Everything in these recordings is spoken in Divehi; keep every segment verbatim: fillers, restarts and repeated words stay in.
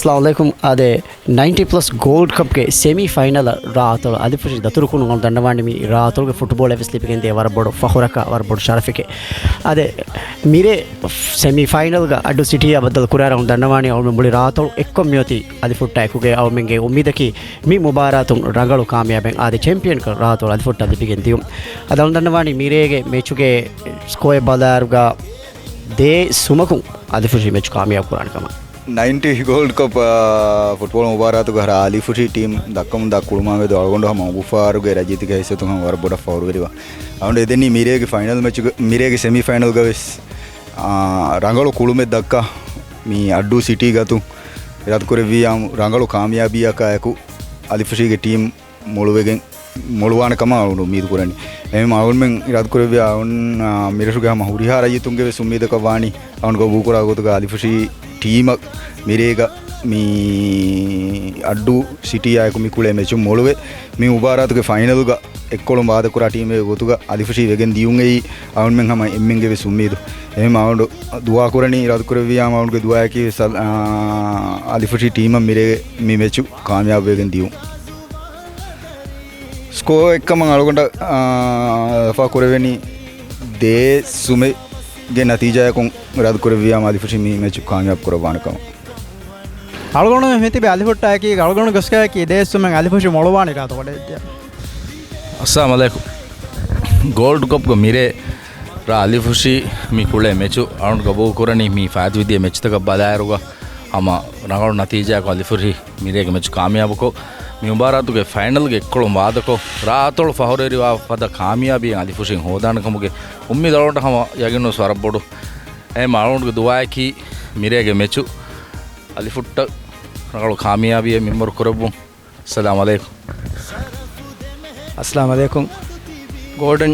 އައްސަލާމު ޢަލައިކުމް. އާދެ، ނައިންޓީ ޕްލަސް ގޯލްޑް ކަޕްގެ ސެމީ ފައިނަލަށް ރާ އަތޮޅު އަލިފުށި ދަތުރުކުރުން އަޅު ދަންނަވާނީ މި ރާ އަތޮޅުގެ ފުޓްބޯޅަ ވެސް ލިބިގެން ދޭ ވަރަށް ބޮޑު ފަޚުރަކާ، ވަރަށް ބޮޑު ޝަރަފެކޭ. އާދެ، މިރޭ ސެމީ ފައިނަލްގަ އައްޑޫ ސިޓީއާ ބައްދަލު ކުރާއިރު އަޅު ދަންނަވާނީ އަޅުމެން މުޅި ރާ އަތޮޅު އެއްކޮށް މިއޮތީ އަލިފުއްޓާއެކުގައި. އަޅުމެންގެ އުއްމީދަކީ މި މުބާރާތުން ރަނގަޅު ކާމިޔާބެއް އާދެ، ޗެމްޕިއަންކަން ރާ އަތޮޅު އަލިފުއްޓަށް ލިބިގެން ދިޔުން. އަދި އަޅު ދަންނަވާނީ މިރޭގެ މެޗުގެ ސްކޯއެއް ބަލާއިރުގަ ދޭއް ސުމަކުން އަލިފުށި މެޗު ކާމިޔާބު ކުރާނެ ކަމަށް. ނައިންޓީ ގޯލްޑް ކަޕް، އާ، ފުޓްބޯޅަ މުބާރާތުގަ ރާ އަލިފުށި ޓީމް ދައްކަމުންދާ ކުޅުމާމެދު އަޅުގަނޑު ހަމަ އުނގޫފާރުގެ ރައްޔިތުގެ ހައިސިއްޔަތުން ހަމަ ވަރަށް ބޮޑަށް ފަހުރުވެރިވާ. އަޅުގަނޑު އެދެނީ މިރޭގެ ފައިނަލް މެޗުގަ، މިރޭގެ ސެމީ ފައިނަލްގަ ވެސް، އާ، ރަނގަޅު ކުޅުމެއް ދައްކާ މި އައްޑޫ ސިޓީގަ އަތުން އިރާދަކުރެއްވިއްޔާ ރަނގަޅު ކާމިޔާބީއަކާ އެކު އަލިފުށީގެ ޓީމް މޮޅުވެގެން، މޮޅުވާނެ ކަމަށް އަޅުގަނޑު އުއްމީދު ކުރަނީ. އެހެން އަޅުގަނޑުމެން އިރާދަ ކުރެއްވިޔާ އަޅުން، އާ، މިރަށުގެ ހަމަ ހުރިހާ ރައްޔިތުންގެ ވެސް އުއްމީދަކަށް ވާނީ އަޅުން ގަބޫލުކުރާ ގޮތުގަ އަލިފުށީ ޓީމަށް މިރޭގަ މި އައްޑޫ ސިޓީއާއެކު މި ކުޅޭ މެޗުން މޮޅުވެ، މި މުބާރާތުގެ ފައިނަލުގަ އެއްކޮޅުން ވާދަކުރާ ޓީމެއް ގޮތުގަ އަލިފުށީ ވެގެން ދިޔުން އެއީ އަޅުންމެން ހަމަ އެންމެންގެ ވެސް އުއްމީދު. އެހެން އަޅުން ދުޢާ ކުރަނީ، އިރާދަ ކުރެއްވިޔާ އަޅުންގެ ދުޢާއަކީ ވެސް އަލް-، އާ، އަލިފުށީ ޓީމަށް މިރޭ މި މެޗު ކާމިޔާބު ވެގެން ދިޔުން. ސްކޯ އެއްކަމަށް އަޅުގަނޑަށް، އާ، ލަފާ ކުރެވެނީ ދޭއް ސުމެއްގެ ނަތީޖާއަކުން އިރާދަ ކުރެއްވިޔާ އަލިފުށީ މި މެޗު ކާމިޔާބު ކުރައްވާނެ ކަމަށް. އަޅުގަނޑު މިތިބި އަލިފުއްޓާއަކީ، އަޅުގަނޑު ގޮސްކައަކީ ދޭއް ސުމެއް އަލިފުށީ މޮޅުވާނެ އިރާދަ ވަޑައިގެން. އައްސަލާމު ޢަލައިކުމް. ގޯލްޑް ކަޕްގަ މިރޭ ރާ އަލިފުށީ މި ކުޅޭ މެޗު އަޅުން ގަބޫލު ކުރަނީ މި ފާއިތުވި ދިޔަ މެޗުތަކަށް ބަލާއިރުގަ ހަމަ ރަނގަޅު ނަތީޖާއަކު އަލިފުށީ މިރޭގެ މެޗު ކާމިޔާބުކޮށް، މި މުބާރާތުގެ ފައިނަލްގެ އެއްކޮޅުން ވާދަކޮށް، ރާ އަތޮޅު ފަހުރުވެރިވާ ފަދަ ކާމިޔާބީއެއް އަލިފުށީން ހޯދާނެ ކަމުގެ އުއްމީދު އަޅުގަނޑަށް ހަމަ ޔަގީނުވެސް ވަރަށް ބޮޑު. އެހެން އަޅުގަނޑުގެ ދުޢާއަކީ މިރޭގެ މެޗު އަލިފުއްޓަށް ރަނގަޅު ކާމިޔާބީއެއް މިންވަރު ކުރެއްވުން. އައްސަލާމު ޢަލައިކުމް. އައްސަލާމު ޢަލައިކުމް. ގޯލްޑް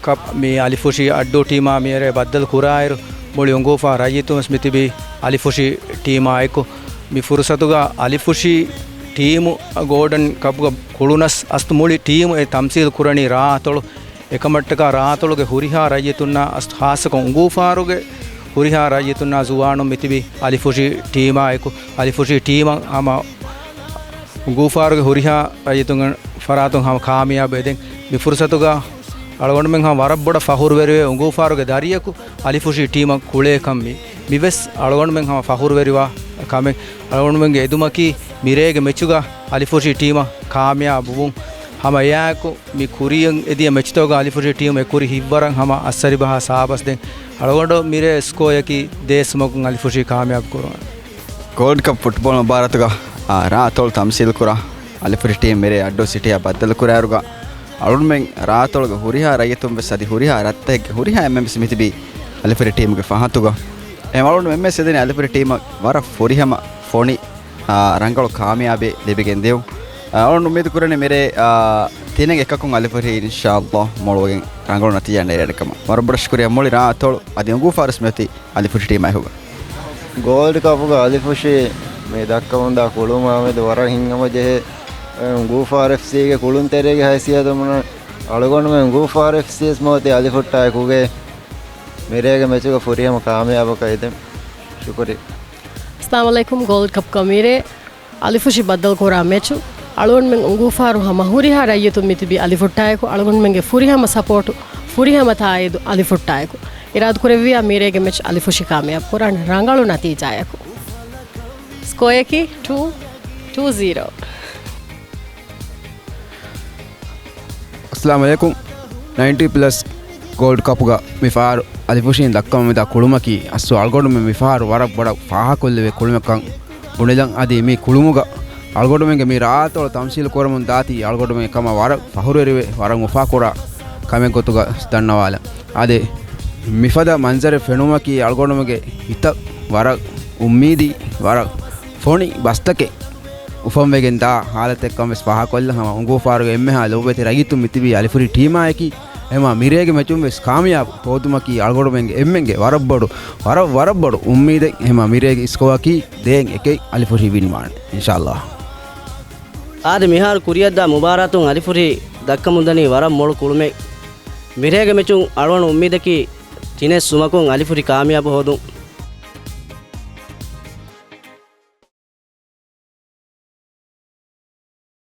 ކަޕް މި އަލިފުށީ އައްޑޫ ޓީމާ މިރޭ ބައްދަލު ކުރާއިރު، މުޅި އުނގޫފާ ރައްޔިތުން ވެސް މިތިބީ އަލިފުށީ ޓީމާއެކު. މި ފުރުސަތުގަ އަލިފުށީ ޓީމު ގޯލްޑް ކަޕްގަ ކުޅުނަސް އަސްތު މުޅި ޓީމު އެ ތަމްސީލް ކުރަނީ ރާ އަތޮޅު. އެކަމަށްޓަކާ ރާ އަތޮޅުގެ ހުރިހާ ރައްޔިތުންނާ އަސް-، ޚާއްޞަކޮށް އުނގޫފާރުގެ ހުރިހާ ރައްޔިތުންނާ ޒުވާނުން މިތިބީ އަލިފުށީ ޓީމާއެކު. އަލިފުށީ ޓީމަށް ހަމަ އުނގޫފާރުގެ ހުރިހާ ރައްޔިތުންގެ ފަރާތުން ހަމަ ކާމިޔާބު އެދެން. މި ފުރުސަތުގަ އަޅުގަނޑުމެން ހަމަ ވަރަށް ބޮޑަށް ފަޚުރުވެރިވޭ އުނގޫފާރުގެ ދަރިޔަކު އަލިފުށީ ޓީމަށް ކުޅޭކަން މި. މިވެސް އަޅުގަނޑުމެން ހަމަ ފަޚުރުވެރިވާ ކަމެއް. އަޅުގަނޑުމެންގެ އެދުމަކީ މިރޭގެ މެޗުގަ އަލިފުށީ ޓީމަށް ކާމިޔާބުވުން. ހަމަ އެއާއެކު މި ކުރިއަށް އެދިޔަ މެޗުތަކުގަ އަލިފުށީ ޓީމު އެކުރި ހިތްވަރަށް ހަމަ އައްސަރިބަހާ ސާބަސްދޭން. އަޅުގަނޑު މިރޭ ސްކޯއަކީ ދޭއް ސުމަކުން އަލިފުށީ ކާމިޔާބު ކުރުން. ގޯލްޑް ކަޕް ފުޓްބޯޅަ މުބާރާތުގަ، އާ، ރާ އަތޮޅު ތަމްސީލް ކުރާ އަލިފުށި ޓީމް މިރޭ އައްޑޫ ސިޓީއާ ބައްދަލު ކުރާއިރުގަ، އަޅުންމެން ރާ އަތޮޅުގެ ހުރިހާ ރައްޔިތުން ވެސް އަދި ހުރިހާ ރަށްތަކެއްގެ ހުރިހާ އެންމެން ވެސް މިތިބީ އަލިފުށި ޓީމުގެ ފަހަތުގަ. އެ އަޅުން އެންމެން ވެސް އެދެނީ އަލިފުށި ޓީމަށް ވަރަށް ފުރިހަމަ ފޮނި، އާ، ރަނގަޅު ކާމިޔާބެއް ލިބިގެން ދިޔުން. އާ، އަޅުން އުއްމީދު ކުރަނީ މިރޭ، އާ، ތިނެއް އެކަކުން އަލިފުށީ އިންޝާﷲ މޮޅުވެގެން ރަނގަޅު ނަތީޖާ ނެރޭނެ ކަމަށް. ވަރަށް ބޮޑަށް ޝުކުރިއްޔާ މުޅި ރާ އަތޮޅު އަދި އުނގޫފާރު ވެސް މިއޮތީ އަލިފުށި ޓީމާ އެކުގަ. ގޯލްޑް ކަޕުގަ އަލިފުށީ މި ދައްކަމުންދާ ކުޅުމާމެދު ވަރަށް ހިތްހަމަޖެހޭ. އެ، އުނގޫފާރު އެފްސީގެ ކުޅުންތެރިޔެއްގެ ހައިސިއްޔަތުން ބުނަން އަޅުގަނޑުމެން އުނގޫފާރު އެފްސީ ވެސް މިއޮތީ އަލިފުއްޓާ އެކުގައި. މިރޭގެ މެޗުގަ ފުރިހަމަ ކާމިޔާބަކަށް އެދެން. ޝުކުރިއްޔާ. އައްސަލާމު ޢަލައިކުމް. ގޯލްޑް ކަޕްގަ މިރޭ އަލިފުށި ބައްދަލުކުރާ މެޗު އަޅުގަނޑުމެން އުނގޫފާރު ހަމަ ހުރިހާ ރައްޔިތުން މިތިބީ އަލިފުއްޓާއެކު، އަޅުގަނޑުމެންގެ ފުރިހަމަ ސަޕޯޓު، ފުރިހަމަ ތާއީދު އަލިފުއްޓާއެކު. އިރާދަކުރެއްވިޔާ މިރޭގެ މެޗް އަލިފުށި ކާމިޔާބު ކުރާނެ ރަނގަޅު ނަތީޖާއެކު. ސްކޯއަކީ ޓޫ، ޓޫ ޒީރޯ. އައްސަލާމު ޢަލައިކުމް. ނައިންޓީ ޕްލަސް ގޯލްޑް ކަޕުގަ މިފަހަރު އަލިފުށީން ދައްކަމުން މިދާ ކުޅުމަކީ އަސްލު އަޅުގަނޑުމެން މިފަހަރު ވަރަށް ބޮޑަށް ފާހަކޮށްލެވޭ ކުޅުމެއްކަން ބުނެލަން. އަދި މި ކުޅުމުގަ އަޅުގަނޑުމެންގެ މި ރާއަތޮޅު ތަމްސީލު ކުރަމުން ދާތީ އަޅުގަނޑުމެން ކަމަށް ވަރަށް ފަޚުރުވެރިވެ، ވަރަށް އުފާކުރާ ކަމެއް ގޮތުގަ ދަންނަވާލަން. އާދެ، މިފަދަ މަންޒަރެއް ފެނުމަކީ އަޅުގަނޑުމެންގެ ހިތަށް ވަރަށް އުއްމީދީ، ވަރަށް ފޮނި ބަސްތަކެއް އުފަންވެގެން ދާ ހާލަތެއްކަން ވެސް ފާހަގަކޮށްލަން. ހަމަ އުނގޫފާރުގެ އެންމެހާ ލޮބުވެތި ރައްޔިތުން މިތިބީ އަލިފުށި ޓީމާއެކީ. އެމާ މިރޭގެ މެޗުން ވެސް ކާމިޔާބު ހޯދުމަކީ އަޅުގަނޑުމެންގެ އެންމެންގެ ވަރަށް ބޮޑު، ވަރަށް، ވަރަށް ބޮޑު އުއްމީދެއް. އެމާ މިރޭގެ ސްކޯއަކީ ދޭއް އެކެއް އަލިފުށީ ވިން ވާނެ އިންޝާﷲ. އާދެ، މިހާރު ކުރިއަށްދާ މުބާރާތުން އަލިފުށީ ދައްކަމުންދަނީ ވަރަށް މޮޅު ކުޅުމެއް. މިރޭގެ މެޗުން އަޅުގަނޑު އުއްމީދަކީ ތިނެއް ސުމަކުން އަލިފުށި ކާމިޔާބު ހޯދުން.